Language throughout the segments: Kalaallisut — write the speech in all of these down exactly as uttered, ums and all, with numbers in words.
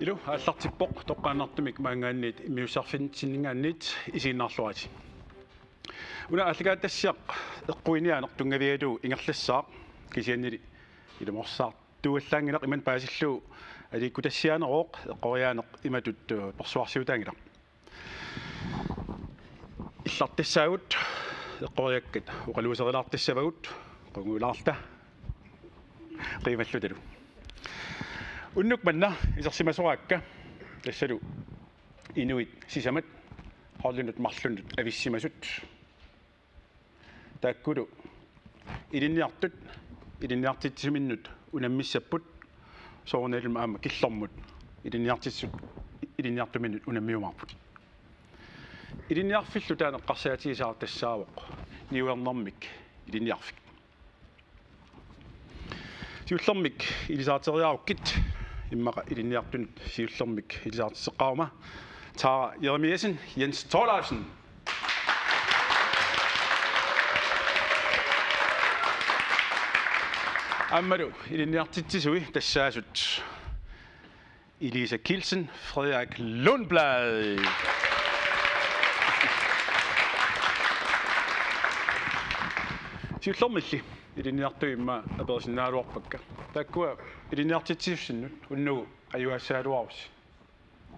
Ilu aallartippoq, toqqaannartumik maanngaanniit immiussarfitsinninngaanniit isiginnaarluarisi. Una aallakaatitassiaq eqquiniaaneq tunngavigalugu ingerlassaaq, kisiannili ilumoorsaartuallaanngilaq, imannak paasillugu aliikkutassiaaneroq, eqqoriaaneq imatut, eh, persuarsiutaanngilaq. Illartassaagut, eqqoriakkat oqaluuserilaartassavagut, qungujulaarluta qiimallutalu. Unnuk manna isersimasoraakka, tassalu inuit sisamat holdinnut marlunnut avissimasut. Taakkulu ilinniartut ilinniartitsisuminnut unammissapput, soorunalimi aamma killormut ilinniartitsisut ilinniartuminnut unammiumaarput. Ilinniarfillu taanna eqqarsaatigisaaq tassaavoq niuernermik ilinniarfik. Siullermik ilisariteriarukkit, immaqa ilinniartunut siullermik ilisariteqqaaruma, Tara Jeremiassen, Jens Thorleifsen. Aammalu ilinniartitsisui tassaasut Elisa Kielsen, Frederik Lundblad. Siullermilli ilinniartut immaqa aperisinnaagaluarpakka. Taakkua ilinniartitsisussinnut unnugu ajugassagaluarussi.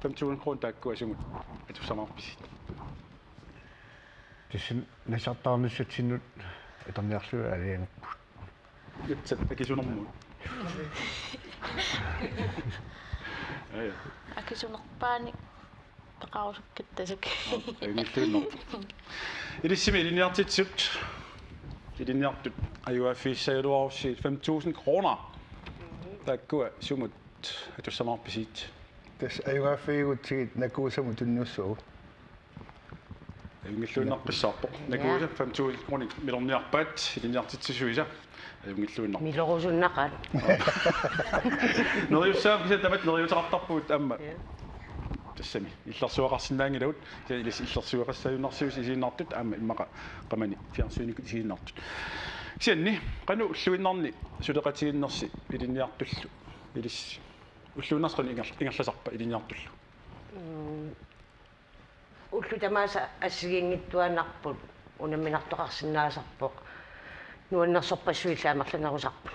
Fem tusind kroner taakkua sumut atussamaarpisigit? Tassa nassartaarnissatsinnut atorniarlugit aalajangerpugut. Nutsat akisunermut. Ja, ja. Akisunerpaanik peqarusukkatta tassa. Ajunngilluinnarpoq. Ilissimi ilinniartitsisut, ilinniartut ajugaaffigissaagaluarussi fem tusind kroner. Taakkua sumut atussamaarpisigit? Tassa ajugaaffigigutsigit Nakuusamut tunniussaagut. Ajunngilluinnaqqissaarpoq. Ja. Nakuusa fem tusind kroner milorniarpaat ilinniartitsisuisa. Ajunngilluinnarpoq. Milorusunnaqaat. Neriussaaq kisianni tamatta neriuuteqartarpugut aamma. Ja. Tassami illersueqarsinnaanngilagut. Kisianni ilissi illersueqassaajunnaarsiuk isiginnartut aamma immaqa qamani fjernsynikkut isiginnartut. Kisianni qanoq ulluinnarni suleqatigiinnersi ilinniartullu ilissi? Ulluinnarsi qanoq inger-, ingerlasarpa ilinniartullu? Mm. Ullut tamaasa assigiinngitsuaannarput, unamminartoqarsinnaasarpoq. Nuannersorpassuillu amerlanerusarput.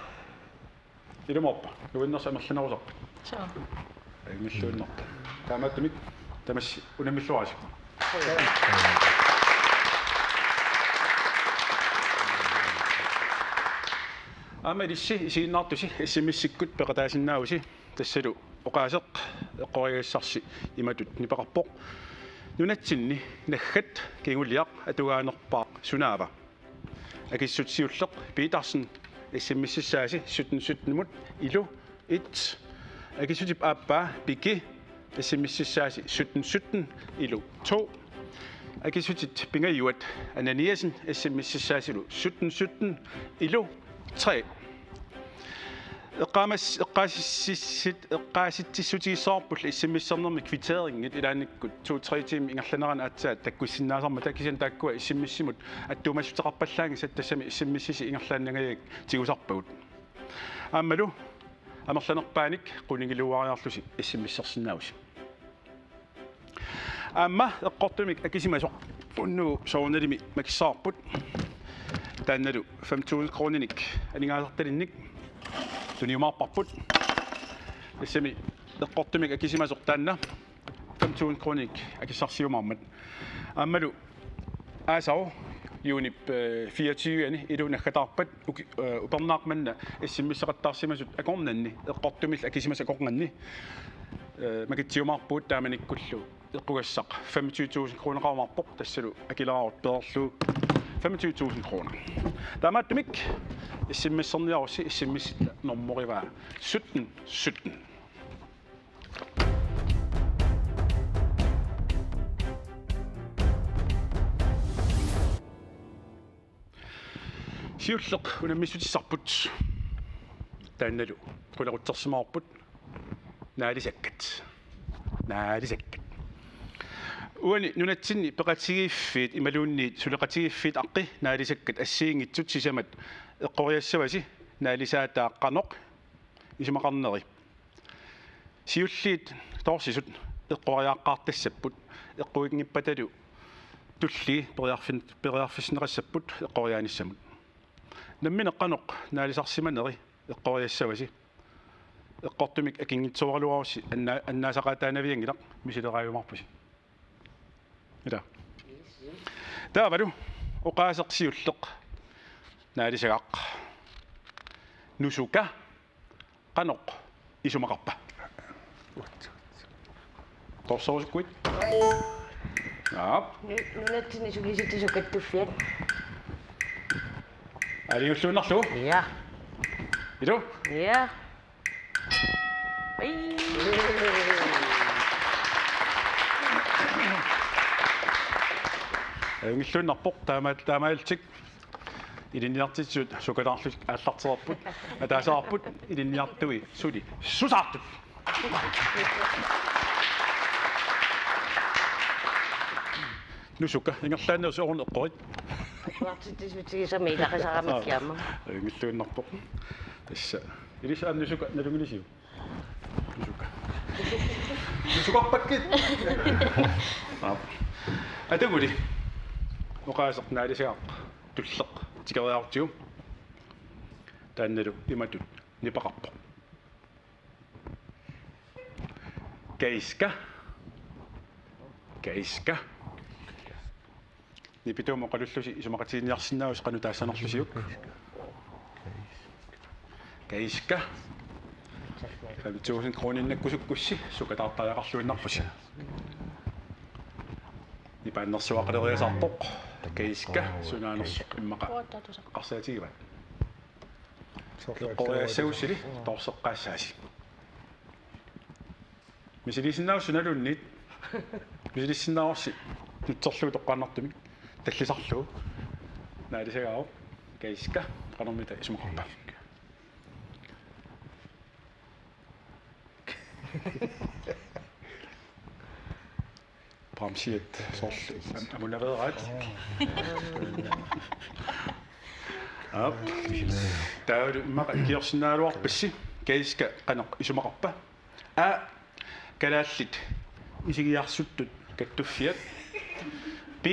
Ilumoorpa, nuannersoq amerlanerusarpat? Suu. Ajunngilluinnarpoq. Taamaattumik tamassi unammilluarisi. Aamma ilissi isiginnaartusi S M S-ikkut peqataasinnaavusi. Tassalu oqaaseq eqqorigassarsi imatut nipeqarpoq: Nunatsinni naggat kinguliaq atugaanerpaaq sunaava? Akissutit siulleq Petersen, S M S-issaasi sytten sytten-imut, ilu, et. Akissutip aappaa Piki, S M S-issaasi sytten sytten, ilu, to. Akissutit pingajuat Ananiassen, S M S-issaasilu sytten sytten, ilu, tre. Eqqaamas-, eqqaasissit-, eqqaasitsissutigissavarpullu S M S-ernermi kvitteringi ilaannikkut to-tre tiimit ingerlanerani aatsaat takkussinnaasarmata, kisianni taakkua S M S-imut attuumassuteqarpallaanngillat, tassami S M S-isi ingerlaannangajak tigusarpagut. Aammalu amerlanerpaanik qunigiluariarlusi S M S-ersinnaavusi. Aamma eqqortumik akisimasoq unnugu soorunalimi makissavarput. Taannalu fem tusind kroninik aningaasartalinnik tuniumaarparput. Tassami eqqortumik akisimasoq taanna fem tusind kroninik akissarsiumaarmat. Aammalu aasaq juunip, eh, fireogtyve-ani ilu naggataarpat uki-, eh, upernaaq manna S M S-eqattaarsimasut akornanni, eqqortumillu akisimasut akornanni, eh, makitsiumaarpugut, taamanikkullu eqqugassaq femogtyve tusind kroneqarumaarpoq, tassalu akileraarut peerlugu femogtyve tusind kroner. Taamaattumik S M S-erniarussi, S M S-ip nummerivaa sytten sytten. Siulleq unammissutissarput. Taannalu qulequtsersimavarput: Naalisakkat. Naalisakkat. Uani nunatsinni peqatigiiffiit imaluunniit suleqatigiiffiit aqqi naalisakkat assigiinngitsut sisamat eqqoriassavasi naalisaataa qanoq isumaqarneri. Siulliit torsisut eqqoriaaqqaartassapput, eqquinngippattalu tullii periarfin-, periarfissinneqassapput eqqoriaanissamut. Nammineq qanoq naalisarsimaneri eqqoriassavasi. Eqqortumik akinngitsoorluarussi anna-, annaasaqaataanavianngilaq, misileraajumaarpusi. Ila. Taavalu oqaaseq siulleq naalisagaq. Nusuka qanoq isumaqarpa? Torsorusukkuit. Aap. Nu-, nunatsinni sulisitsisut kattuffiat. Aalajangiulluinnarlugu. Ja. Ilu? Ja. Ai. Aalajangiulluinnarpoq taama-, taamaalillutik. Ilinniartitsisut sukataarlutik aallartereerput, ataaseqarput, ilinniartui suli susaartut. Nusuka, ingerlaannaq soorunami eqqorit. Atuartitsisutigisami ilaqisaramikkiarma. Aalajangiulluinnarpoq. Tassa. Ilissi aamma Nusuka, nalunngilisiuk? Nusuka. Nusukarpakkit. Aap. Ataguli. Oqaaseq naalisagaq tulleq tikeriarutsigu. Taannalu imatut nipaqarpoq. Kaiska. Kaiska. Nipituumik oqalullusi isumaqatigiinniarsinnaavusi qanoq taassanerlusiuk. Kaiska. Fem tusind kroninnakkusukkussi sukataartariaqarluinnarpusi. Nipaannersuaqaleriasaarpoq. Kaiska, sunaanersoq immaqa eqqarsaatigivaat. Eqqoriassagussi torseqqaassaasi. Misiliisinnaavassi sunaluunniit. Misiliissinnaavarsi nutserlugu toqqaannartumik tallisarlugu. Naalisagaavoq. Kaiska, qanormita isumaqarpa? Bramsiat soorlu am-, amunaveeraat. Aap. Taavalu immaqa ikiorsinnaagaluarpassi, Kaiska qanoq isumaqarpa? A. Kalaallit isigiarsuttut kattuffiat. B.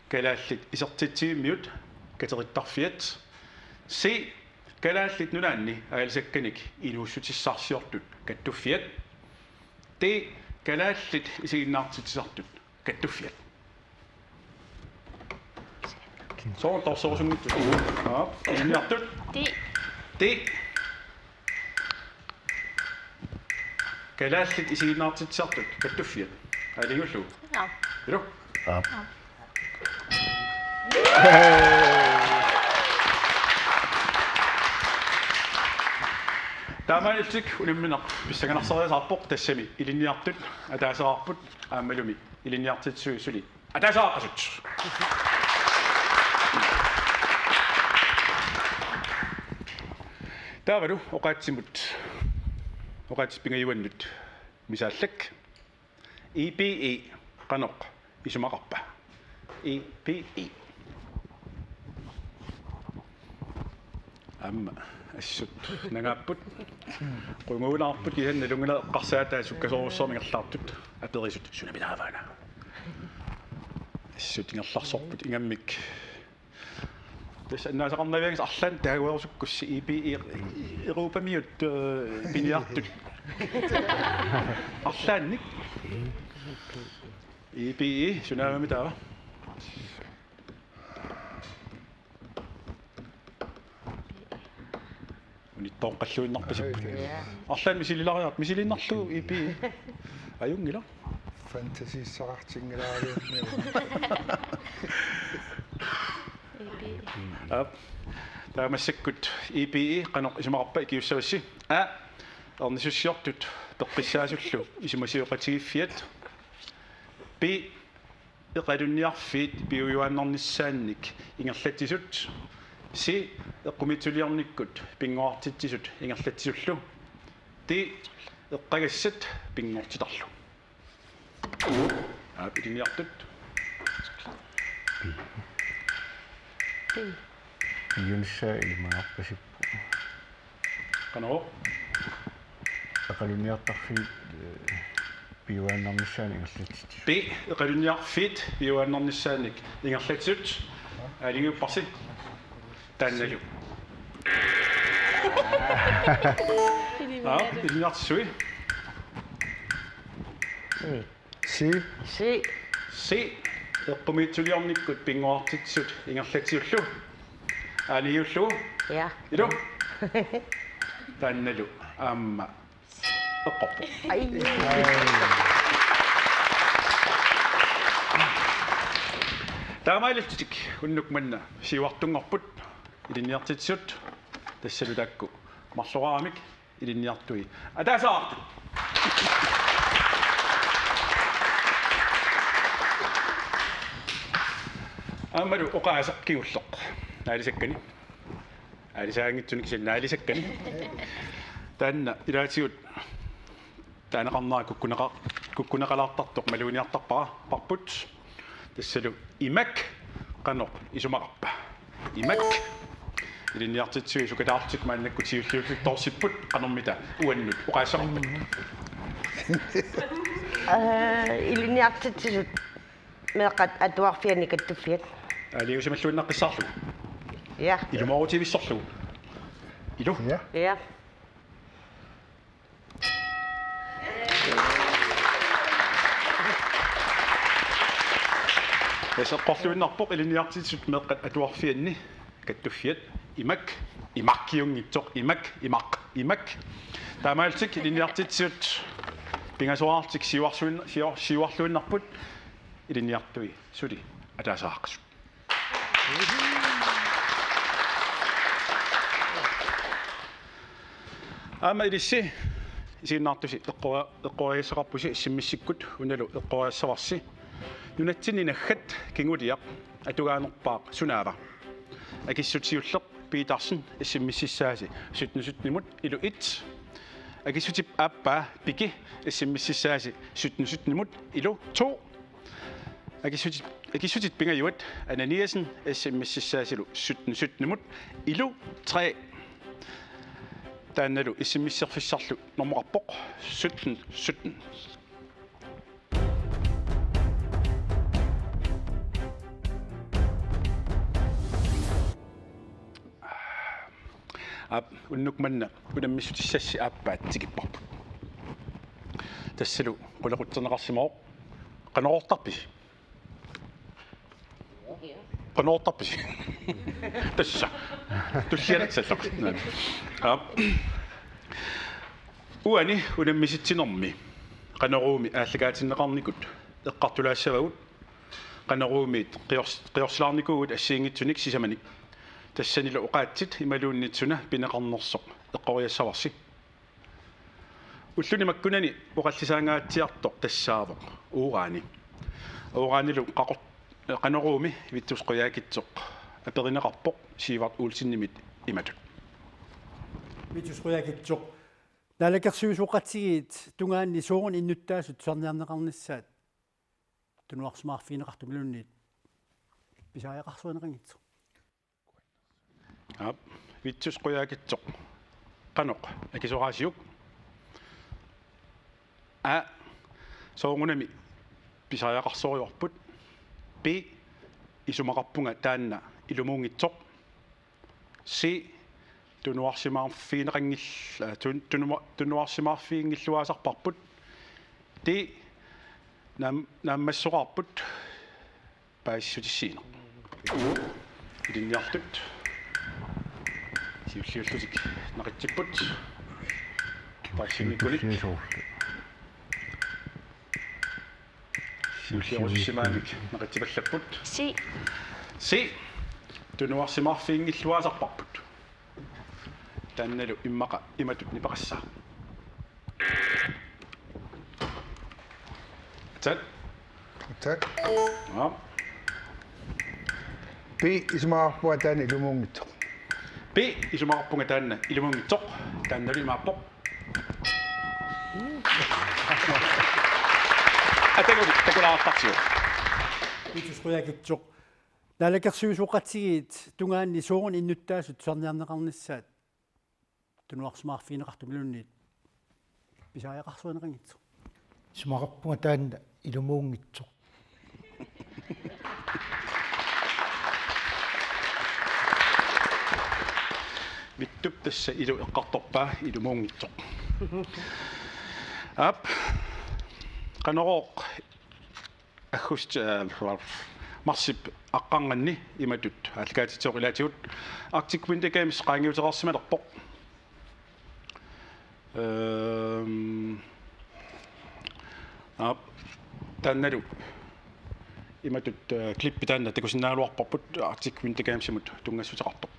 Kalaallit isertitsivimmiut katerittarfiat. C. Kalaallit Nunaanni aalisakkanik inuussutissarsiortut kattuffiat. D. Kalaallit isiginnaartitsisartut kattuffiat. Soorlu torsorusunngitsut. Aap, ilinniartut. D. D. Kalaallit isiginnaartitsisartut kattuffiat. Aalajangiullugu. Aap. Ilu? Aap. Taamaalillutik unammineq pissanganarsariasaarpoq, tassami ilinniartut ataaseqarput aammalumi ilinniartitsisui suli ataaseqaqasut. Taavalu oqaatsimut, oqaatsip pingajuannut misaallak. E B E qanoq isumaqarpa? E B E. Aamma assut nangaapput. Qunguulaarput, kisianni nalunngilara eqqarsaataat sukkasoorujussuarmik ingerlaartut aperisut: Sunaminaavaana? Assut ingerlarsorput ingammik. Tassa annaasaqarnavianngilaq, arlaannik taaguerusukkussi E B E, Europamiut, øh, piniartut. Arlaannik. E B E, sunaavami taava? Unittooqqalluinnarpasippoq. Ja. Arlaannik misililaariarput, misiliinnarlugu E B E. Ajunngilaq. Fantasiissaqartinngilaariarniaruk. E B E. Aap. Taava massakkut E B E qanoq isumaqarpa ikiussavassi? A. Ernisussiortut peqqissaasullu isumasioqatigiiffiat. B. Eqalunniarfiit piujuaannarnissaannik ingerlatsisut. C. Eqqumiitsuliornikkut pinngortitsisut ingerlatsisullu. D. Eqqagassat pinngortitarlu. Aap, ilinniartut. B. Piujunissaa ilimanarpasippoq. Qanoq? Eqalunniartarfiit, øh, piujuaannarnissaannik ingerlatsitsisut. P, eqalunniarfiit piujuaannarnissaannik ingerlatsisut. Aalajangiupparsi. Taannalu. Aa, ilinniartitsisui. C. C. C. Eqqumiitsuliornikkut pinnguartitsisut ingerlatsisullu. Aalajangiullugu. Ja. Ilu. Taannalu aamma eqqorpoq. Ai. Taamaalillutik unnuk manna siuartunngorput ilinniartitsisut, tassalu taakku marloraamik ilinniartui ataaseqartut. Aammalu oqaaseq kingulleq. Naalisakkani. Aalisaanngitsunik kisianni naalisakkani. Taanna ilaatigut taaneqarnera kukkuneqa-, kukkuneqalaartartoq maluginiartarpara, parput. Tassalu imak qanoq isumaqarpa? Imak. Ilinniartitsisui sukataarlutik maannakkut siulliullutik toorsipput, qanormita uannut oqaaseqarpat? Ee, ilinniartitsisut meeqqat atuarfianni kattuffiat. Aalajangiusimalluinnaqqissaarlugu. Ja. Ilumoorutivissorlugu. Ilu. Ja. Ja. Tassa eqqorluinnarpoq ilinniartitsisut meeqqat atuarfianni kattuffiat. Imak, imakkiunngitsoq, imak, imaq, imak. Taamaalillutik ilinniartitsisut pingasoraarlutik siuarsuin-, siu-, siuarluinnarput, ilinniartui suli ataaseqaqqisut. Aamma ilissi isiginnaartusi eqqori-, eqqoriassaqarpusi S M S-ikkut, unalu eqqoriassavarsi: Nunatsinni naggat kinguliaq atugaanerpaaq sunaava? Akissut siulleq Petersen, S M S-issaasi sytten sytten-imut, ilu et. Akissutip aappaa Piki, S M S-issaasi sytten sytten-imut, ilu to. Akissutit, akissutit pingajuat Ananiassen, S M S-issaasilu sytten sytten-imut, ilu tre. Taannalu S M S-erfissarlu normoqarpoq sytten sytten. Aap, unnuk manna unammissutissassi aappaat tikipparput. Tassalu qulequtserneqarsimavoq. Qanoq oortarpisi? Qanoq oortarpisi? Tassa. Tullianut sallaq. Aap. Uani unammisitsinermi Qanoruumi aallakaatinneqarnikut eqqartulaassavagut. Qanoruumiit qiors-, qiorsilaarnikuuvugut assigiinngitsunik sisamanik. Tassanilu oqaatsit imaluunniit suna pineqarnersoq eqqoriassavarsi. Ulluni makkunani oqallisaangaatsiartoq tassaavoq uurani. Uuranilu qaqor-, Qanoruumi Vittus Qujaukitsoq aperineqarpoq Sivert Olsenimit imatut. Vittus Qujaukitsoq, naalakkersuisooqatigiit tungaanni soorunami innuttaasut tusarniarneqarnissaat tunuarsimaarfigineqartumilluunniit pisariaqarsuineqanngitsoq. Aap, Vittus Qujaukitsoq. Qanoq akisoraasiuk? A, soorunami pisariaqarsorujuarput. B, isumaqarpunga taanna ilumuunngitsoq. C, tunuarsimaarfigineqanngil-, aa, tun-, tunuma-, tunuarsimaarfiginngilluaasarparput. D, naam-, naammassoraarput. Paasissutissiineq. Ilinniartut siulliullutik naqitsipput. Paasinngikkuni. Siulliorussimamik naqitsipallapput. C. C. Tunuarsimaarfiginngilluaasarparput. Taannalu immaqa imatut nipeqassaaq. Aatsaat. Aatsaat. Aap. B, isumaqarpunga taanna ilumuunngitsoq. B, isumaqarpunga taanna ilumuunngitsoq. Taannalu imaappoq. Atagu, takulaartarsiuk. Vittus Qujaukitsoq. Naalakkersuisooqatigiit tungaanni soorunami innuttaasut tusarniarneqarnissaat tunuarsimaarfigineqartumilluunniit pisariaqarsuineqanngitsoq. Isumaqarpunga taanna ilumuunngitsoq. Vittup tassa ilu eqqartorpaa ilumuunngitsoq. Aap. Qanorooq aggust, eh, marsip aqqarnganni imatut aallakaatitsivoq ilaatigut Arctic Winter Games qaangiuteqarsimalerpoq. Ehm, aap, taannalu imatut, eh, klippi taanna takusinnaagaluarparput Arctic Winter Gamesimut tunngassuteqartoq.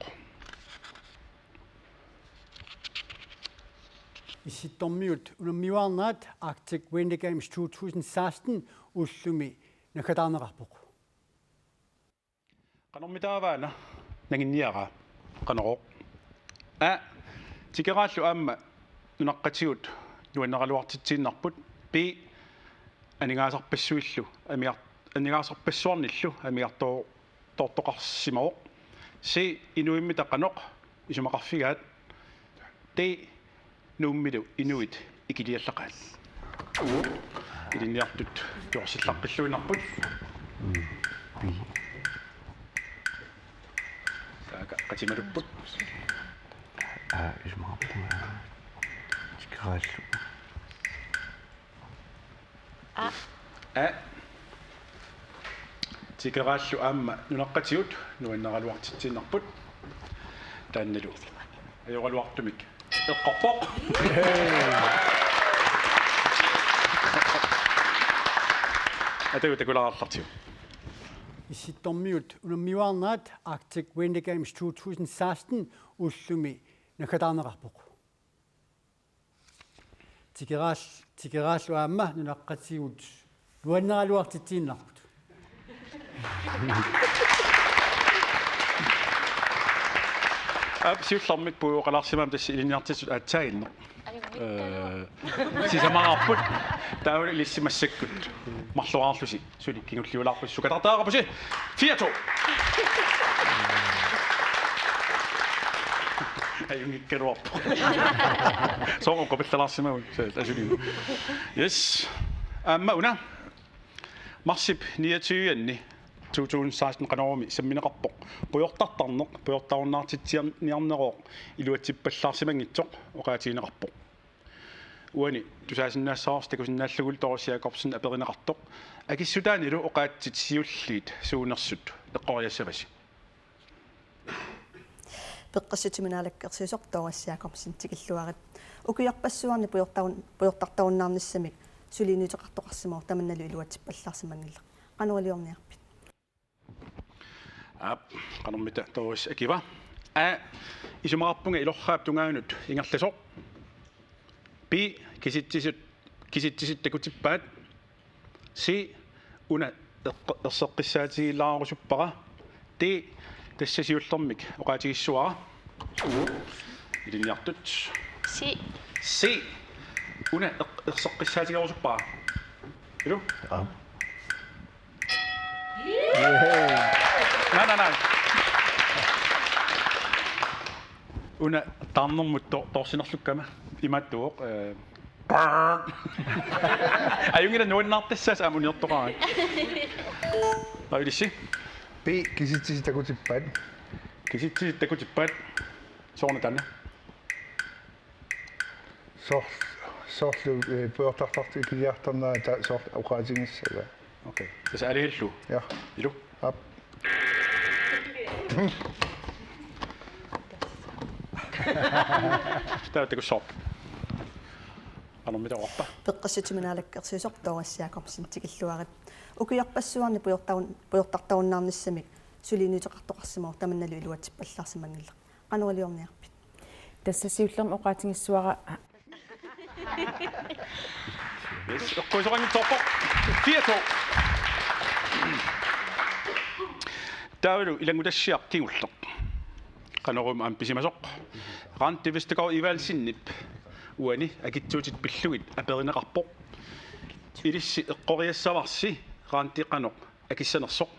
Issittormiut unammiuaarnerat Arctic Winter Games two thousand sixteen ullumi naggataarneqarpoq. Qanormitaava una nanginniaraa? Qanorooq? A. Tikeraallu aamma nunaqqatigut nuanneraluartitsiinnarput. B. Aningaasarpassuillu amigar-, aningaasarpassuarnillu amigartoo-, toortoqarsimavoq. C. Inuimmita qanoq isumaqarfigaat. D. Nuummilu inuit ikiliallaqaat. Ilinniartut tuorsillaqqilluinnarput. Taaka qatimalupput. Aa, isumaqarpunga. Tikeraallu. A. A. Tikeraallu aamma nunaqqatigut nuanneraluartitsiinnarput. Taannalu ajoraluartumik eqqorpoq. Atagu takulaarartigu. Issittormiut unammiuaarnerat Arctic Winter Games two thousand sixteen ullumi naggataarneqarpoq. Tikeraal-, tikeraallu aamma nunaqqatigut nuanneraluartitsiinnarput. Aap, siullermik puigoqalaarsimammat tassa ilinniartitsisut aatsaaginnaq. Ee, sisamaraarput. Taavalu ilissi massakkut marloriarlusi suli kingulliulaarpusi sukatartariaqarpusi. Fire to. Ajunngikkaluarpoq. Soorlu qapallalaarsimavut, sa-, asuli. Yes. Aamma una. Marsip niogtyve-anni to tusind seksten Qanoroomi sammineqarpoq. Pujortartarneq, pujortarunnaartitsiarniarnerooq iluatsippallaarsimanngitsoq oqaatigineqarpoq. Uani tusaasinnaassavarsi takusinnaallugu Doris Jakobsen aperineqartoq. Akissutaanilu oqaatsit siulliit suunersut eqqoriassavasi? Peqqissutsimut Naalakkersuisoq Doris Jakobsen tikilluarit. Ukiorpassuarni pujortarun-, pujortartarunnaarnissamik suliniuteqartoqarsimavoq tamannalu iluatsippallaarsimanngilaq. Qanoq iliorniarpit? Aap, qanormita Doris akiva? A. Isumaqarpunga ilorraap tungaanut ingerlasoq. B. Kisitsisit, kisitsisit takutippaat. C. Una eqqo-, erseqqissaatigilaarusuppara. D. Tassa siullermik oqaatigissavara. Ilinniartut. C. C. Una eq-, erseqqissaatigerusuppara. Ilu? Aap. Naa, naa, naa. Una taarnermut to-, toorsinerlukkama imaattuvoq, ee, ajunngilaq nuannaartassaasi aamma uniortoqarami. Aa, ilissi? B. Kisitsisit takutippaat. Kisitsisit takutippaat. Sooruna taanna? Soor-, soorlu, ee, pujortartartut ikiliartarnerat soorlu oqaatigissavaa. Okay. Tassa aalajangerlugu? Ja. Ilu? Aap. Taava takussavarput. Qanormita oqarpa? Peqqissutsimut Naalakkersuisoq Doris Jakobsen tikilluarit. Ukiorpassuarni pujortarun-, pujortartarunnaarnissamik suliniuteqartoqarsimavoq tamannalu iluatsippallaarsimanngilaq. Qanoq iliorniarpit? Tassa siullermik oqaatigissavara. Yes, eqquisoqanngitsoorpoq. Fire to. Taavalu ilanngutassiaq kingulleq. Qanoruumi aamma pisimasoq. Randi Vestergaard Evaldsenip uani akitsuutit pillugit aperineqarpoq. Ilissi eqqoriassavarsi Randi qanoq akissanersoq.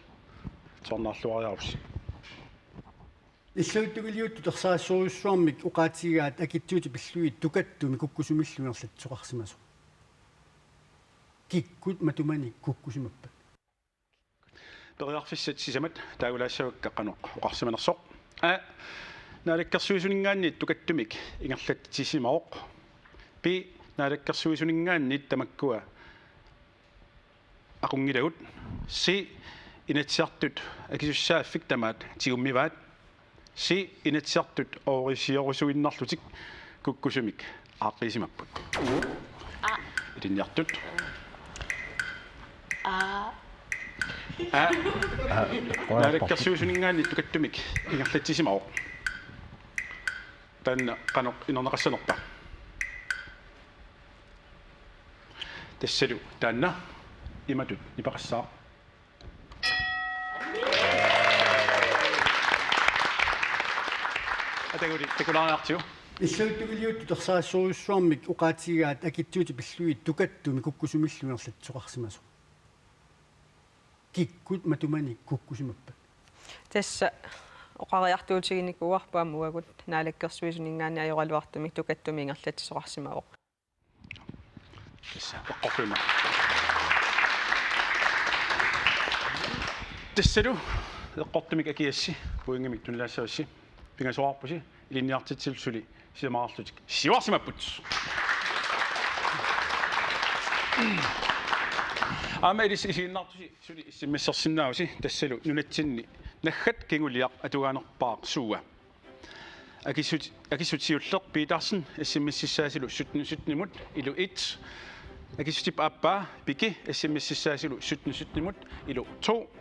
Soornarluariarussi. Illuatungaaniittut ersarissorujussuarmik oqaatigigaat akitsuutit pillugit tukattumik kukkusumillu ingerlatsisoqarsimasoq. Kikkut matumani kukkusimappat? Periarfissat sisamat taagulaassavakka qanoq oqarsimanersoq. A: Naalakkersuisuninngaanniit tukattumik ingerlatsisimavoq. B: Naalakkersuisuninngaanniit tamakkua aqunngilagut. C: Inatsisartut akisussaaffik tamaat tigummivaat. C: Inatsisartut ooriorusuinnarlutik kukkusumik aaqqiisimapput. A. Ilinniartut. A. A: Naalakkersuisuninngaanniit tukattumik ingerlatsisimavoq. Taanna qanoq inerneqassanerpa? Tassalu taanna imatut nipeqassaaq. Ataguli takulaariartigu. Illuatungaaniittut ersarissorujussuarmik oqaatigigaat akitsuutit pillugit tukattumik kukkusumillu ingerlatsisoqarsimasoq. Kikkut matumani kukkusimappat? Tassa oqariartuutiginikuuarput aamma uagut naalakkersuisuninngaanniit ajoraluartumik tukattumik ingerlatsisoqarsimavoq. Tassa eqqorluinnaq. Tassalu eqqortumik akiassi pointimik tunilaassavassi. Pingasoqarpusi, ilinniartitsilu suli sisamaqarlutik siuarsimapput. Aamma ilissi isiginnaartusi suli S M S-ersinnaavusi, tassalu nunatsinni naggat kinguliaq atugaanerpaaq suua. Akissut-, akissut siulleq Petersen S M S-issaasilu sytten sytten-imut ilu et. Akissutip aappaa Piki S M S-issaasilu sytten sytten-imut ilu to.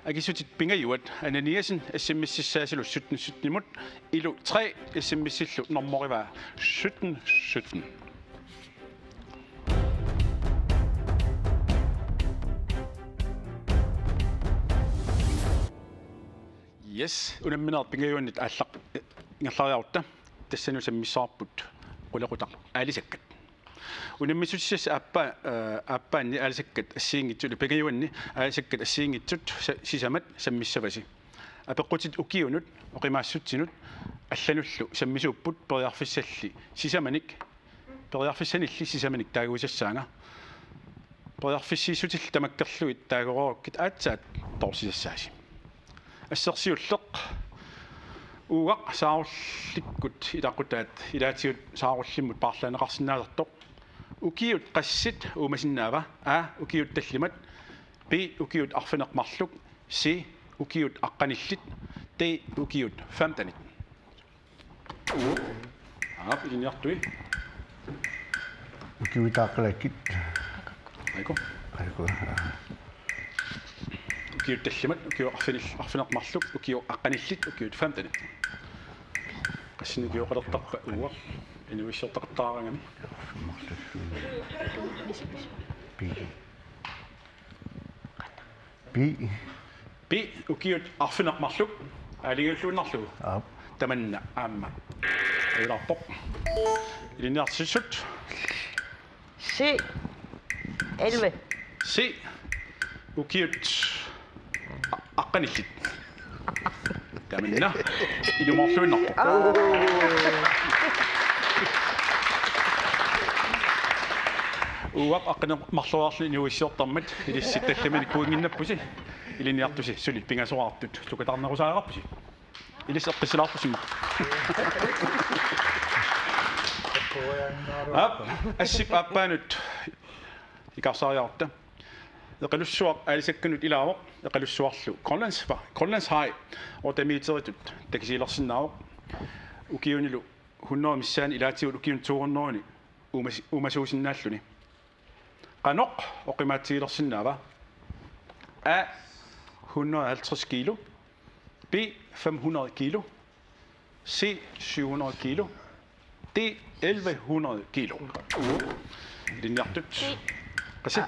Akissutit pingajuat Ananiassen S M S-issaasilu sytten sytten-imut ilu tre, S M S-illu normorivaa sytten sytten. Yes, unamminerit pingajuannit aallaq-, ingerlariarutta. Tassani sammissavarput qulequtaq aalisakkat. Unammissutissat aappaa-, eh, aappaanni aalisakkat assigiinngitsut, pingajuanni aalisakkat assigiinngitsut sa-, sisamat sammissavasi. Apeqqutit ukiunut oqimaassutsinut allanullu sammisuupput periarfissalli sisamanik, periarfissanilli sisamanik taaguisassaanga. Periarfissiissutillu tamakkerlugit taagoreerukkit aatsaat toorsisassavasi. Assersuulleq: Uugaq Saarullikkut ilaqutaat ilaatigut Saarullimmut paarlaanneqarsinnaasartoq. Ukiut qassit uumasinnaava? A: ukiut tallimat. B: ukiut arfineq-marluk. C: ukiut aqqanillit. D: ukiut femtenit. Aap, ilinniartui. Ukiut aaqqalakkit. Aiko. Aiko. Ukiut tallimat, ukiut arfinil-, arfineq-marluk, ukiut aqqanillit, ukiut femtenit. Qassinik ukioqalertarpa uanga? Inuuissiortaqattaaraangami. Pi. Pi. Pi, ukiut arfineq-marluk, aalajangiulluinnarlugu. Aap. Tamanna aamma. Ajornarpoq. Ilinniartitsisut. C. Elleve. C. Ukiut a-, aqqanillit. Tamanna ilumoorluinnarpoq. Uugaq aqqaneq-marloriarluni inuuissiortarmat ilissi tallimanik pointinnappusi. Ilinniartusi suli pingasoqartut tukatarnerusariaqarpusi. Ilissi eqqissilaarpusi immaqa. Aap, assip aappaanut ikaarsaariarutta. Eqalussuaq aalisakkanut ilaavoq, Eqalussuarlu Grønlands, Grønlands Haj otte meteritut takisiilersinnaavoq. Ukiunilu hundrede missaani ilaatigut ukiunut to hundrede uumas-, uumasuusinnaalluni. Qanoq oqimaatsigilersinnaava? A: hundrede og halvtreds kilo. B: fem hundrede kilo. C: syv hundrede kilo. D: elleve hundrede kilo. Ilinniartut. D. Qassi? A.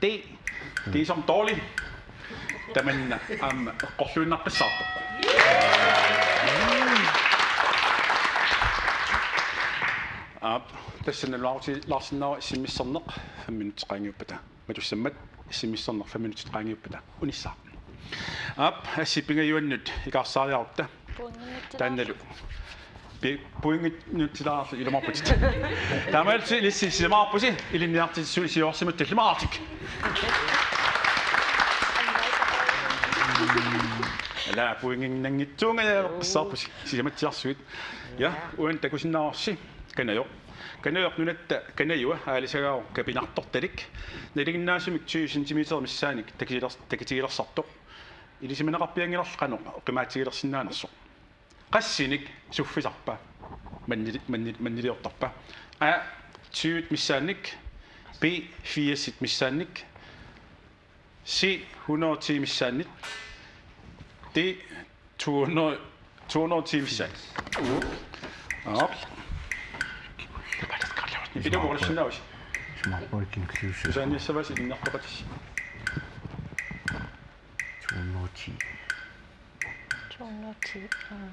D. D. D som dårlig. Tamanna aamma eqqorluinnaqqissaarpoq. Aap, tassa nalunaarutigilaarusinnaavat S M S-erneq fem minutsit qaangiuppata. Matussammat S M S-erneq fem minutsit qaangiuppata unissaaq. Aap, assip pingajuannut ikaarsaariarutta. Taannalu Pi-, pointit nutsilaarsi ilumoorputit. Taamaalillusi ilissi sisamaqarpusi ilinniartitsisut siorsimattut tallimaartik. Ala pointinnanngitsuungajaqqissaarpusi sisamatsiarsuit. Ja, uani takusinnaavarsi Kanajoq. Kanajoq nunatta Kanajua aalisagaavoq kapinartortalik. Nalinginnaasumik tyve centimeter missaannik takiler-, takitigilersartoq. Ilisimaneqarpianngilarli qanoq oqimaatsigilersinnaanersoq. Qassinik suffisarpa? Mannili-, mannili-, manniliortarpa? A tyve missaannik, B firs missaannik, C hundrede ti missaannik, D to hundrede, to hundrede ti missaannik. Aap. Ila oqalussinnaavasi. Isumaqarpunga ilinniartoqatissi. Susaanniassavasi ilinniartoqatissi. To hundrede ti. To hundrede ti. Mm.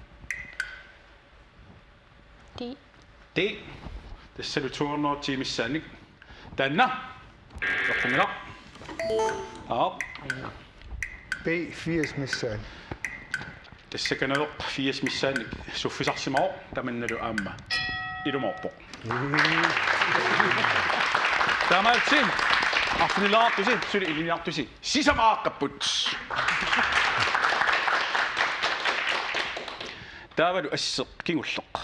D. D. Tassalu to hundrede ti missaannik. Taanna. Eqqunngilaq. Aap. B firs missaannik. Tassa Kanajoq firs missaannik suffisarsimavoq, tamannalu aamma ilumoorpoq. Taamaalillusi arfinileraartusi suli ilinniartusi sisamaaqqapput. Taavalu asseq kingulleq.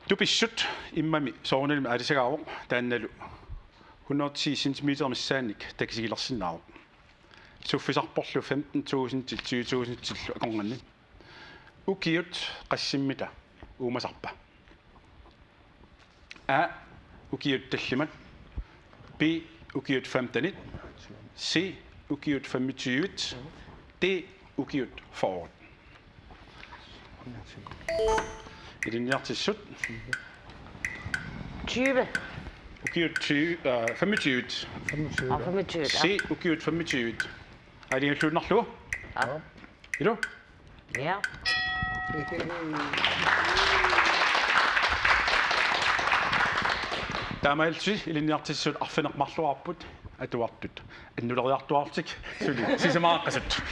Tupissut immami soorunalimi aalisagaavoq, taannalu hundrede ti centimeter missaannik takitigilersinnaavoq. Suffisarporlu femten tusind til tyve tusind til akornanni. Ukiut qassimmita uumasarpa? A ukiut tallimat, B ukiut femtenit, C ukiut femogtyvet, D ukiut fyrret. Ilinniartitsisut. Tyve. Ukiut tyve, øh, femogtyvet. Femogtyve. Og femogtyve, ja. C ukiut femogtyvet. Aalajangiulluinnarlugu? Ja. Ilaa? Ja. Taamaalillusi ilinniartitsisut arfineq-marluarput, atuartut annuleriartuarlutik suli sisamaaqqasut.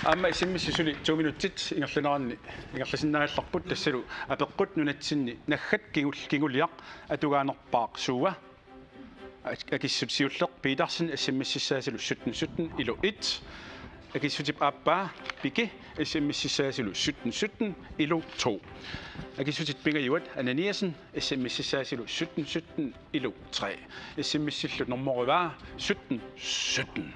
Aamma S M S suli to minutsit ingerlaneranni ingerlasinnaagallarput, tassalu apeqqut nunatsinni naggat kingul-, kinguliaq atugaanerpaaq suua. Ak-, akissutit siulleq Petersen S M S-issaasilu sytten sytten ilu et. Akissutip aappaa Piki S M S-issaasilu sytten sytten ilu to. Akissutit pingajuat Ananiassen S M S-issaasilu sytten sytten ilu tre. S M S-illu nummerivaa sytten sytten.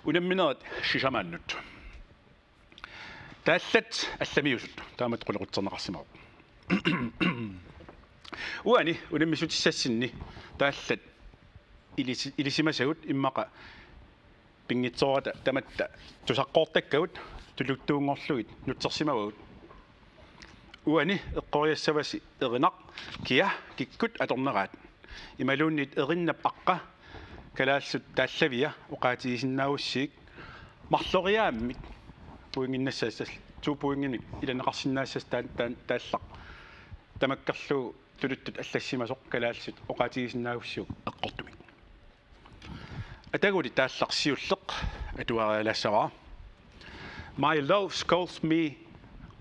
Unamminerit sisamaannut. Taallat allamiusut taamatut qulequtserneqarsimavoq. Uani unammissutissassinni taallat ilisi-, ilisimasagut immaqa pinngitsoorata tamatta tusaqqoortakkagut tuluttuunngorlugit nutsersimavagut. Uani eqqoriassavasi erinaq kia kikkut atorneraat. Imaluunniit erinnap aqqa kalaallisut taallavia oqaatigisinnaagussiuk marloriaammik pointinnassassat to pointinik ilanneqarsinnaassasoq taan-, taan-, taallaq. Tamakkerlugu tuluttut allassimasoq kalaallisut oqaatigisinnaagussiuk eqqortumik. Ataguli taallaq siulleq atuarialaassavara. My love scolds me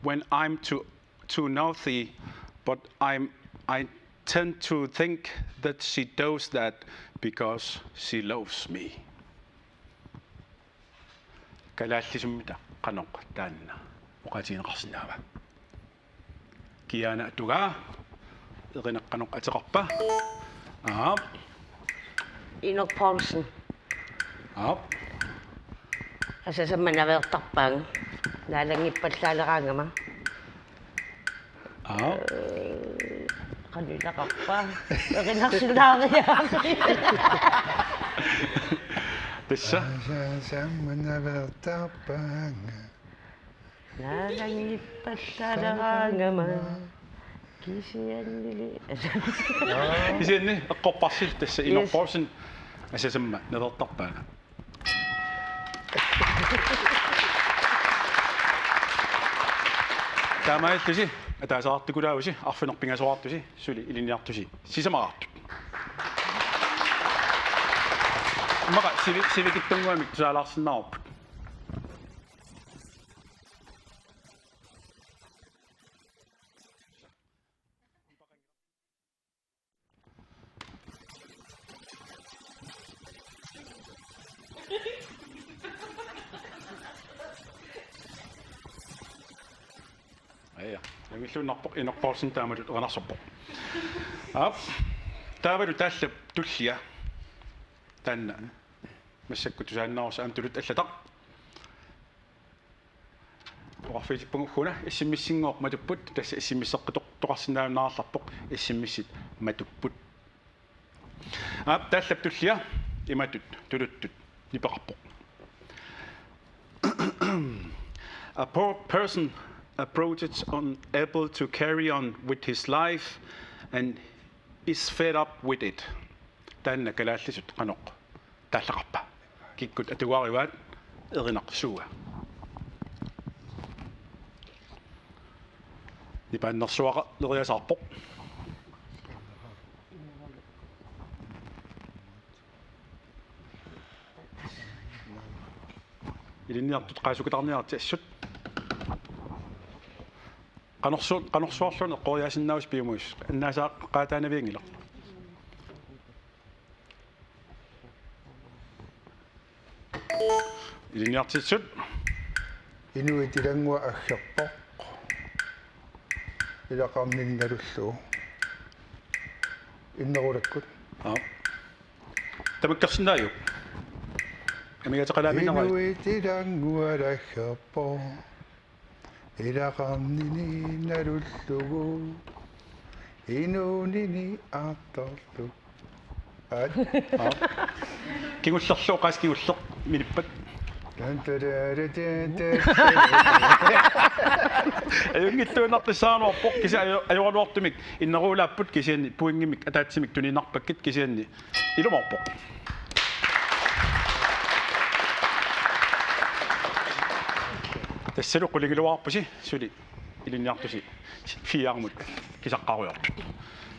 when I'm too, too naughty, but I'm, I tend to think that she does that because she loves me. Kalaallisummita qanoq taanna oqaatigineqarsinnaava? Kiaana atugaa, erinaq qanoq ateqarpa? Aap. Inuk Poulsen. Aap. Asasamma naveertarpaanga. Naalanngippallaaleraangama. Aap. Ee, qanilaqarpa. Erinarsilaariaari. Tassa. Asasamma naveertarpaanga. Naalanngippallaaleraangama. Kisiannili. Kisianni eqqorparsi tassa Inuk Poulsen asasamma naveertarpaanga. Taamaalillusi ataaseqartikulaassi, arfineq-pingasoqartusi, suli ilinniartusi sisamaraartut. Immaqa sivi-, sivikitsunnguamik tusaalaarsinaarput. Aja, angilluinnarpoq, Inuk Poulsen taamatut erinarsorpoq. Aap, taavalu taallap tullia. Taanna massakkut tusaannaarussi aamma tuluttut allataq. Oqarfigisippunga ugguna S M S-inngooq matupput, tassa S M S-eqqitoq-, toqarsinnaajunnaarallarpoq, S M S-it matupput. Aap, taallap tullia imatut tuluttut nipeqarpoq. A poor person approaches unable to carry on with his life and is fed up with it. Taanna kalaallisut qanoq taallaqarpa? Kikkut atugaarivaat, erinaq suua? Nipaannersuaqaleriasaarpoq. Ilinniartut qaasukitaarniaritsi assut. Qanorsu-, qanorsuarluunniit eqqoriaasinnaavusi piumagus? Annaasaaqaataanavianngilaq. Ilinniartitsisut. Inuit ilannguat aggerpoq. Ilaqarnini nalullugu. Innerulakkut. Aap. Tamakkersinnaajuk? Amigaataqalaaminneraat. Inuit ilannguat aggerpoq. Ilaqarnini nalullugu. Inuunini aattorlu. Aat. Aap. Kingullerlu, oqaas kingulleq minippat. Tan, ta, ta, ta, ta, ta. Ajunngitsuinnartussaaneruvoq, kisianni ajo-, ajoraluartumik innerulaapput, kisianni pointimik ataatsimik tuniinnarpakkit, kisianni ilumoorpoq. Tassalu qulingiluaarpusi, suli ilinniartusi fireamut kisaqqaarujoortut.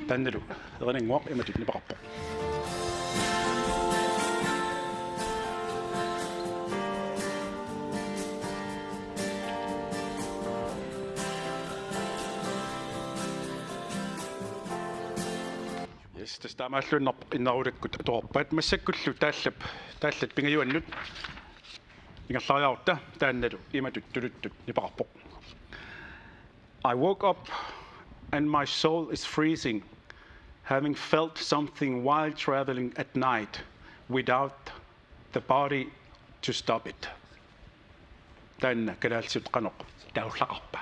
Taannalu erinannguaq imatut nipeqarpoq. Yes, tassa taamaalluinnarpoq innerulakkut atuarpaat, massakkullu taallap, taallat pingajuannut ingerlariarutta, taannalu imatut tuluttut nipeqarpoq. I woke up and my soul is freezing, having felt something while traveling at night without the body to stop it. Taanna kalaallisut qanoq taallaqarpa?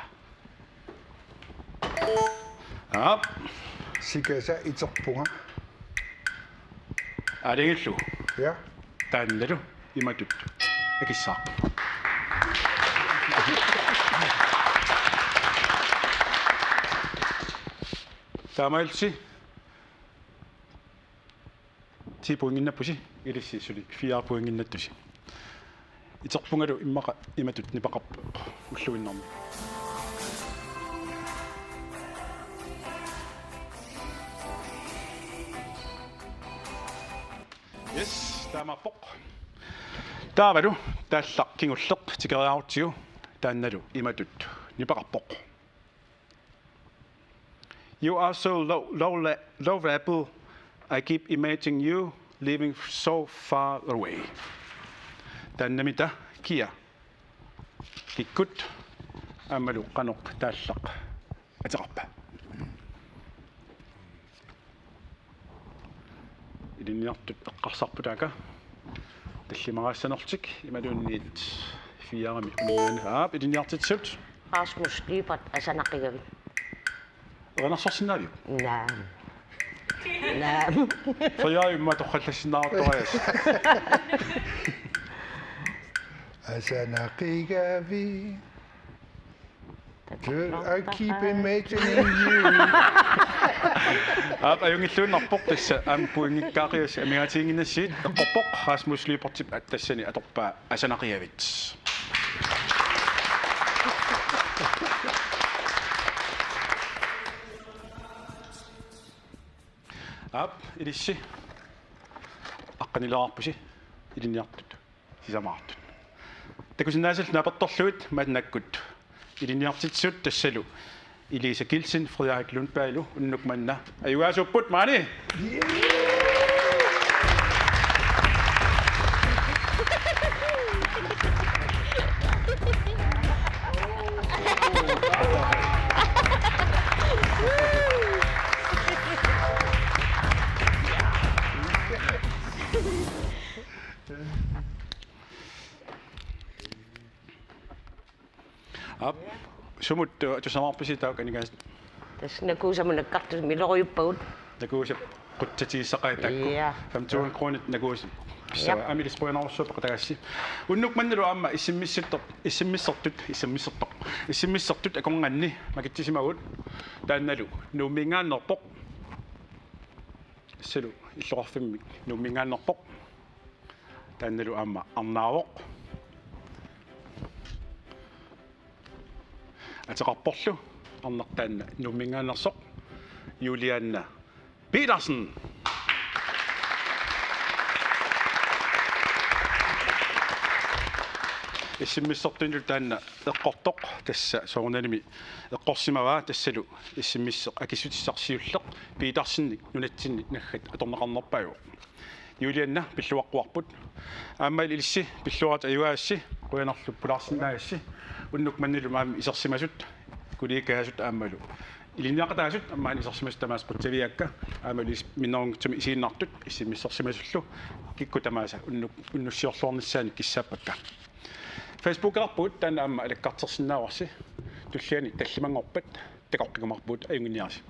Aap. Sikasa iterpunga. Aalajangiullugu. Ja. Taannalu imatut akissaaq. Taamaallusi ti pointinnappusi, ilissi suli fire pointinnattusi. Iterpungalu immaqa imatut nipeqarpoq ulluinnarni. Yes, taamaappoq. Taavalu taallaq kingulleq tikeriarutsigu, taannalu imatut nipeqarpoq. You are so lo-, lo-, lovable. I keep imagining you living so far away. Taannamita kia? Kikkut aammalu qanoq taallaq ateqarpa? Ilinniartut eqqarsarput taakku. Tallimaraassanerlutik imaluunniit fireami uningaanni. Aap, ilinniartitsisut. Rasmus Lyberth, Asanaqigavit. Erinarsorsinnaaviuk? Naa. Naa. Fireami torrallassinnaavartorajas. Asanaqigavit. I keep imagining you. Aap, ajunngilluinnarpoq, tassa aamma pointikkaaqias amigaatiginnginnassigit. Eqqorpoq Rasmus Lyberthip tassani atorpaa Asanaqigavit. Ilissi aqqanilaarpusi ilinniartut sisamartut. Takusinnaasallu naapertorlugit maannakkut ilinniartitsisut tassalu Elisa Kielsen, Frederik Lundberg unnuk manna ajugaasuupput maani. Aap, sumut tu-, tusamaarpisi taava qanigaasat? Tassa Nakuusamut nakkartussat miloriuppagut. Nakuusap qutsatigissaqai taakku. Ja. Fem tusind kroner Nakuusap. Ja. Aamma ilissi qujanarsuaq peqataassi. Unnuk mannalu aamma issimmissertut, issimmissertut, issimmissertoq. Issimmissertut akornanni makitsisimagut taannalu Nuumminngaanneerpoq. Tassalu illoqarfimmik Nuumminngaanneerpoq. Taannalu aamma Arnaavoq. Ateqarporlu arnaq taanna Nuumminngaanneersoq Julianna Petersen. Issimmissertunilu taanna eqqortoq tassa soorunalimi eqqorsimavaa tassalu issimmisseq akissutissaq siulleq Petersenip nunatsinni naggat atorneqarnerpaavoq. Julianna pilluaqquarput. Aamma ilissi pilluarit ajugaassi, qujanarlu pulaarsinnaagassi. Unnuk mannalu aamma isersimasut, kollegaasut aammalu ilinniaqataasut aamma isersimasut tamaasa qutsavigaakka. Aamma ilissi minnerunngitsumik isiginnartut issimmissersimasullu kikkut tamaasa unnuk unnussiorluarnissaannik kissaappakka. Facebookerarpugut taanna aamma alakkartersinnaavarsi. Tulliani tallimanngorpat takoqqikkumaarpugut, ajunnginniarisi.